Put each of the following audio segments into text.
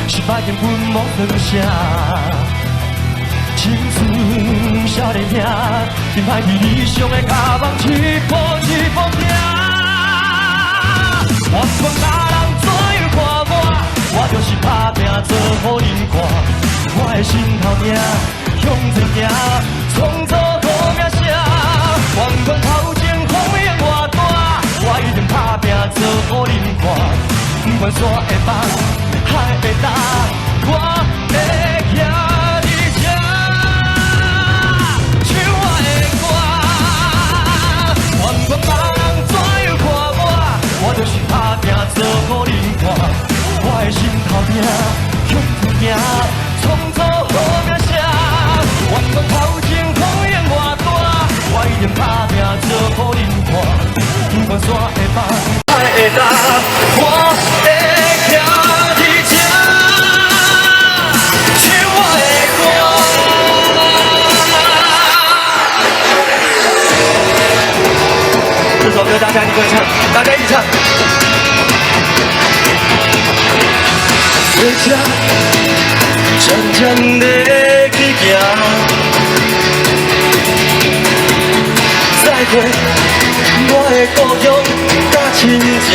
失败根本无算啥。青春少年兄，真歹伫理想的跤梦一步一步行。我不管别人怎样看我，我就是打拼做予恁看。我的心头疼，向前行，创造好名声。不管头前风雨偌大，我一定打拼做予恁看。不管山會崩，海會干，我會徛佇這，唱我的歌。不管別人怎樣看我，我就是打拼做予恁看。我的心頭疼，向前行，創造好名聲。不管頭前風雨偌大，我一定打拼做予恁看。不管山會崩，海會干，我會徛佇這，唱我的歌。這首歌大家一定會唱，大家一起唱。火車漸漸地去行，再會我的故鄉佮親情。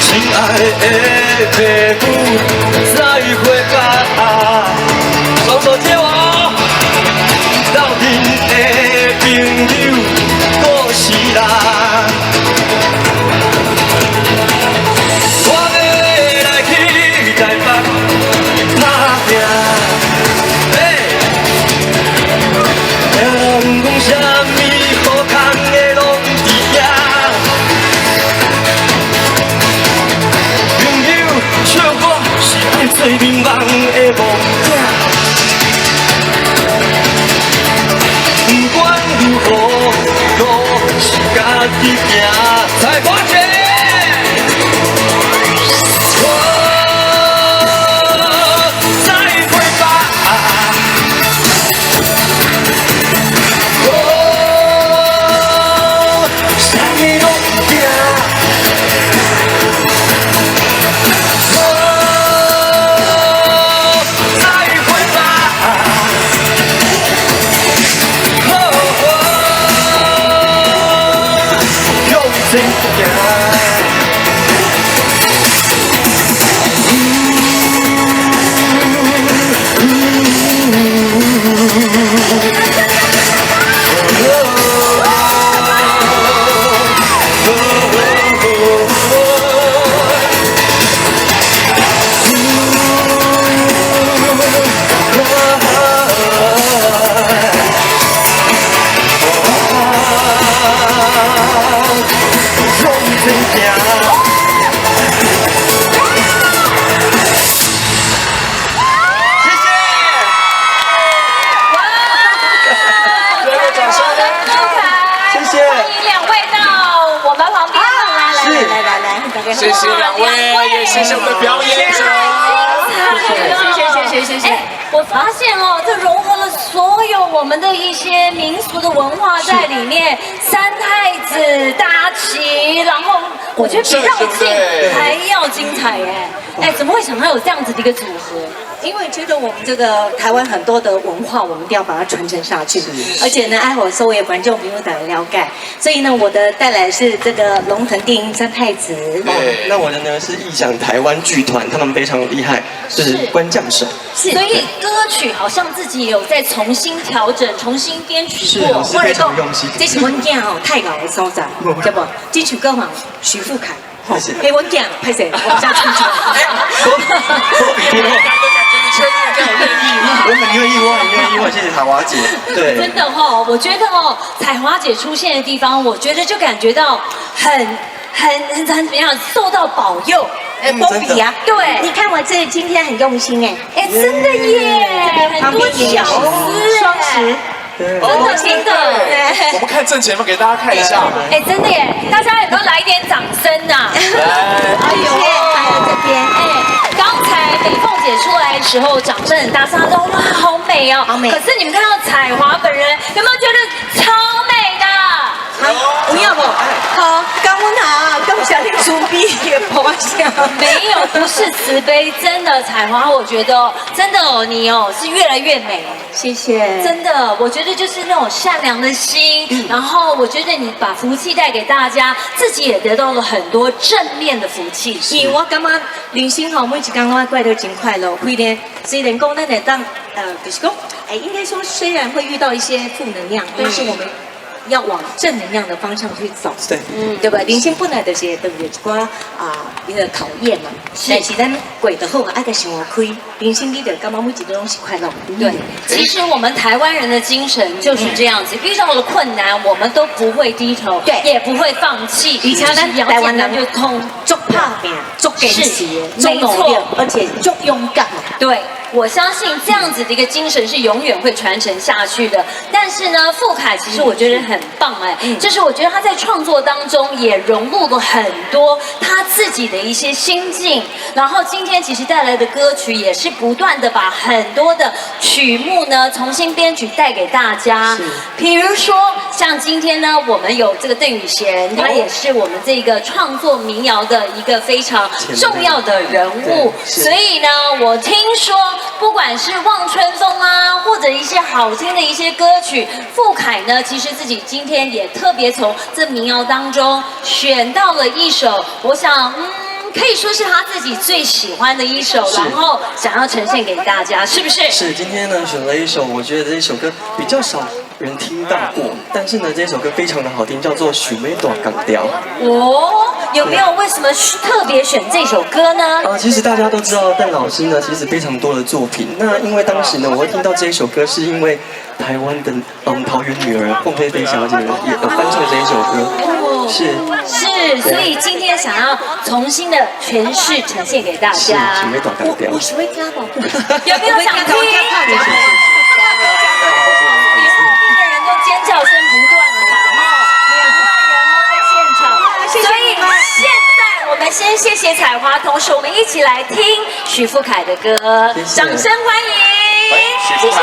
親愛的爸母，再會吧。雙手借我，鬥陣的朋友，過世啦。我欲來去台北打拼，嘿，聽人講啥物好康的攏佇遐。朋友笑我是愛做眠夢的夢境，不管如何，路是家己行。彩華姐。哦，再會吧。哦，啥物攏驚。哦，再會吧。哦，向前行。向前行。謝謝。哇！熱烈掌聲！謝謝。歡迎兩位到我們旁邊來，來來來來來，謝謝兩位，也謝謝我們的表演者。謝謝謝謝謝謝。我發現哦，這融合了所有我們的一些民俗的文化在裡面，三太子大旗，然後我覺得比繞境還要精彩耶！哎，怎麼會想到有這樣子的一個組合？因為覺得我們這個台灣很多的文化，我們一定要把它傳承下去。而且呢，愛予所有觀眾朋友來了解。所以呢，我的帶來是這個龍騰電音三太子。哦，那我的呢是藝響台灣劇團，他們非常厲害，是關將手。是，所以歌曲好像自己有在重新調整、重新編曲過。是，非常用心。這是阮囝吼太𠢕的所在，對不？這首歌嘛，許富凱。謝謝。欸，阮囝，歹勢，我家出去。多比天後。你確定這樣願意嗎？我很願意，我很願意，我謝謝彩華姐。對，真的哦，我覺得哦，彩華姐出現的地方，我覺得就感覺到很很很很怎麼樣，受到保佑。哎，保庇啊！對，你看我這今天很用心哎，哎，真的耶，很多巧思，雙十。真的真的，我們看正前方給大家看一下。哎，真的耶，大家有沒有來一點掌聲吶？來，哎呦，還有這邊，哎，剛才美鳳姐出來的時候，掌聲很大聲，她說哇，好美哦，好美。可是你們看到彩華本人，有沒有覺得超美的？有影無？好，感恩啊，感謝你慈悲的婆聲。没有，不是慈悲，真的彩华，我覺得真的哦，你哦是越來越美。謝謝。真的，我覺得就是那種善良的心，然後我覺得你把福氣帶給大家，自己也得到了很多正面的福氣。因為我感覺人生吼，每一工攏過得真快樂。雖然雖然講咱會當，就是講，哎，應該說雖然會遇到一些負能量，但是我們要往正能量的方向去走，對，對吧？人生本來就是會遇著一寡啊一個考驗嘛，但是咱過得好，愛共想開，人生你就感覺每一個攏是快樂。對，其實我們台灣人的精神就是這樣子，遇到了困難，我們都不會低頭，也不會放棄。而且咱台灣人就通足拍拚、足堅持的，足努力，而且足勇敢。對。我相信這樣子的一個精神是永遠會傳承下去的。但是呢，富凱其實我覺得很棒哎，就是我覺得他在創作當中也融入了很多他自己的一些心境。然後今天其實帶來的歌曲也是不斷的把很多的曲目呢重新編曲帶給大家。比如說像今天呢，我們有這個鄧雨賢，他也是我們這個創作民謠的一個非常重要的人物。所以呢，我聽說，不管是望春風啊，或者一些好聽的一些歌曲，富凱呢，其實自己今天也特別從這民謠當中選到了一首，我想，可以說是他自己最喜歡的一首，然後想要呈現給大家，是不是？是，今天呢選了一首，我覺得這一首歌比較少人聽到過，但是呢這首歌非常的好聽，叫做《想欲大仝調》。哦，有沒有為什麼特別選這首歌呢？啊，其實大家都知道鄧老師呢，其實非常多的作品。那因為當時呢，我會聽到這一首歌，是因為台灣的桃園女兒鳳飛飛小姐也翻唱這一首歌，是是，所以今天想要重新的詮釋呈現給大家。想欲大仝調。我是會聽無？有沒有想聽？後面的人都尖叫聲不斷了啦，2萬人哦在現場，所以現在我們先謝謝彩華，同時我們一起來聽許富凱的歌，掌聲歡迎，謝謝。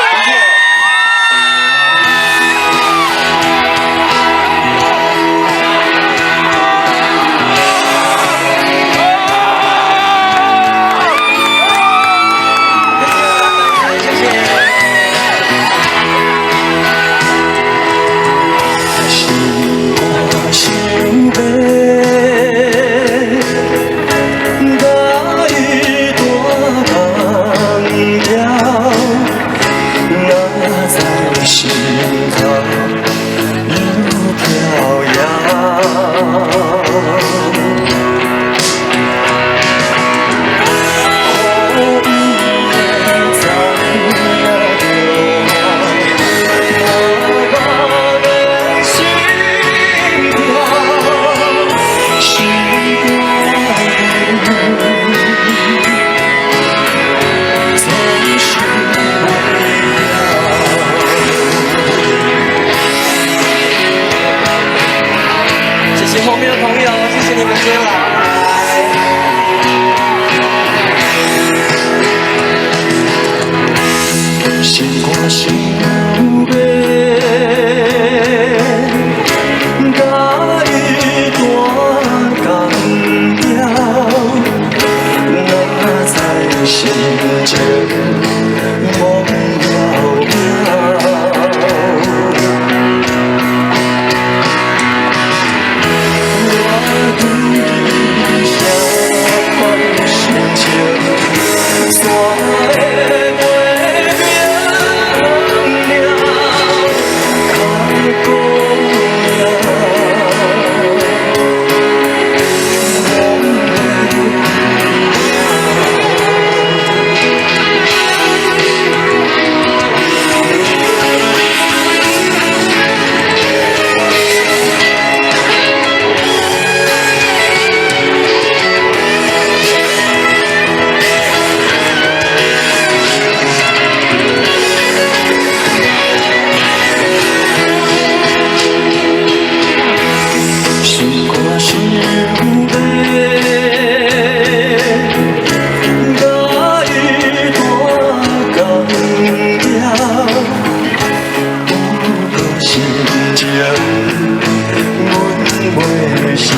阮袂晓。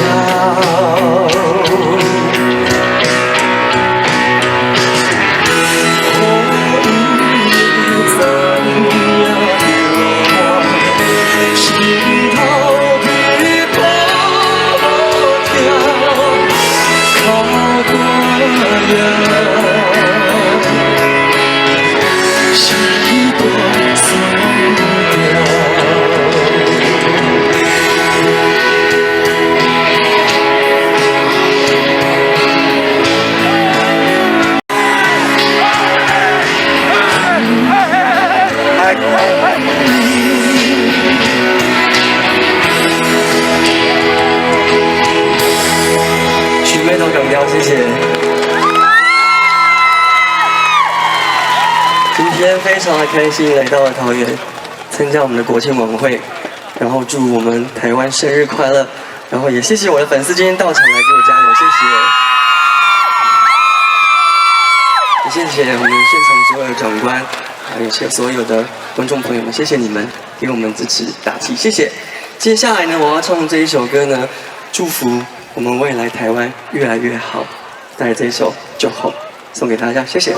谢谢。今天非常的开心，来到了桃园，参加我们的国庆晚会，然后祝我们台湾生日快乐，然后也谢谢我的粉丝今天到场来给我加油，谢谢。也谢谢我们现场所有的长官，还有所有的观众朋友们，谢谢你们给我们支持打气，谢谢。接下来呢，我要唱这一首歌呢，祝福我们未来台湾越来越好。带来这一首《祝福》送给大家，谢谢。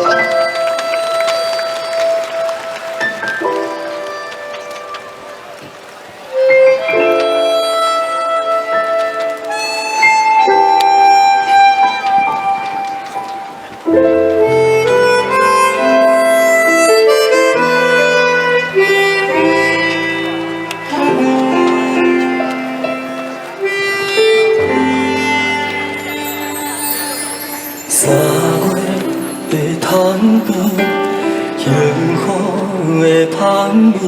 3月的窗边，幸福的香味，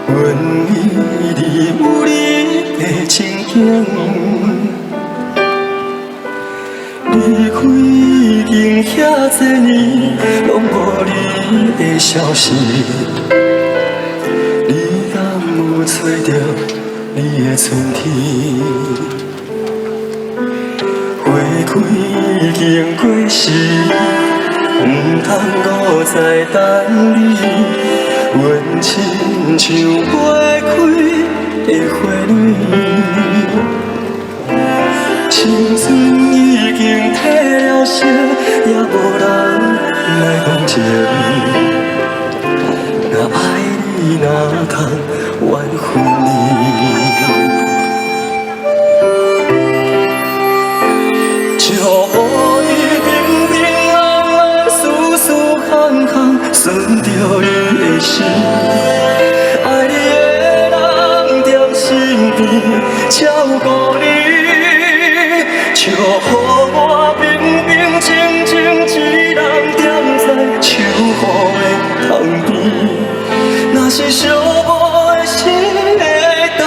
阮美丽有你的情景。离开已经遐济年，拢无你的消息，你敢有揣著你的春天？花开已经过时，毋通阁再等你。阮亲像花开的花蕊，青春已经褪了色，也无人来同情。若爱你，哪通怨恨你？祝福你平平安安，事事项项顺著你的心。爱你的人踮身边照顾你，祝福我平平静静一人踮在秋雨的窗边。若是寂寞的时会当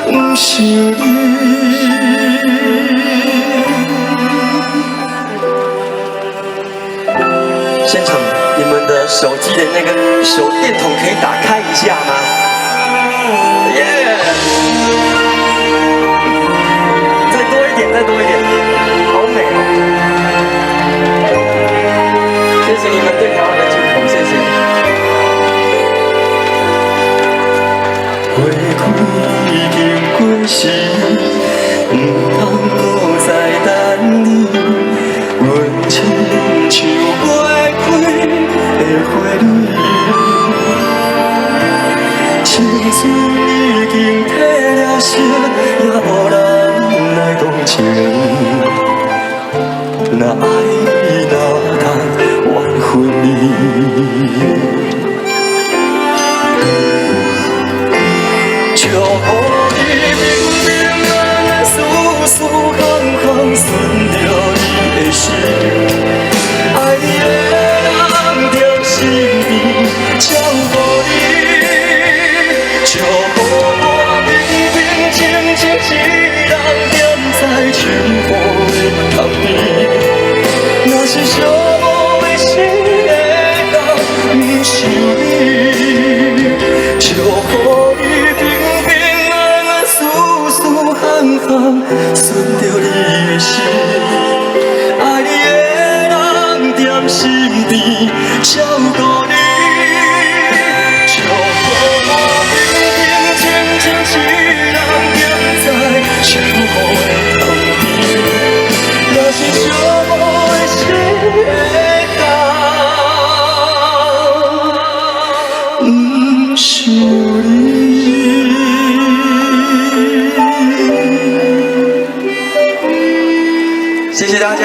毋想你。现场，你们的手机的那个手电筒可以打开一下吗？耶！再多一点，再多一点，好美哦！谢谢你们对台湾的祝福，谢谢。花开已经过时，毋通阁再等你。阮亲像花开的花蕊，青春已经褪了色，也无人来同情。若爱你，哪通怨恨你？祝福你平平安安，事事项项顺著你的心。爱你的人踮身边照顾你，祝福我平平静静一人踮在秋雨的窗边。若是寂寞的时会当毋想你，祝福你平平安安，事事项项顺著你的心。爱你的人踮身边照顾你，祝福我平平静静一人踮在秋雨的窗边。若是寂寞的时会当毋想你。谢谢大家，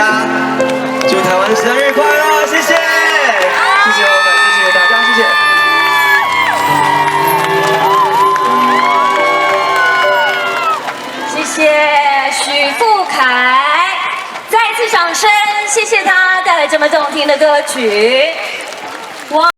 祝台湾生日快乐！谢谢，谢谢我们，谢谢大家，谢谢。谢谢许富凯，再次掌声，谢谢他带来这么动听的歌曲。哇！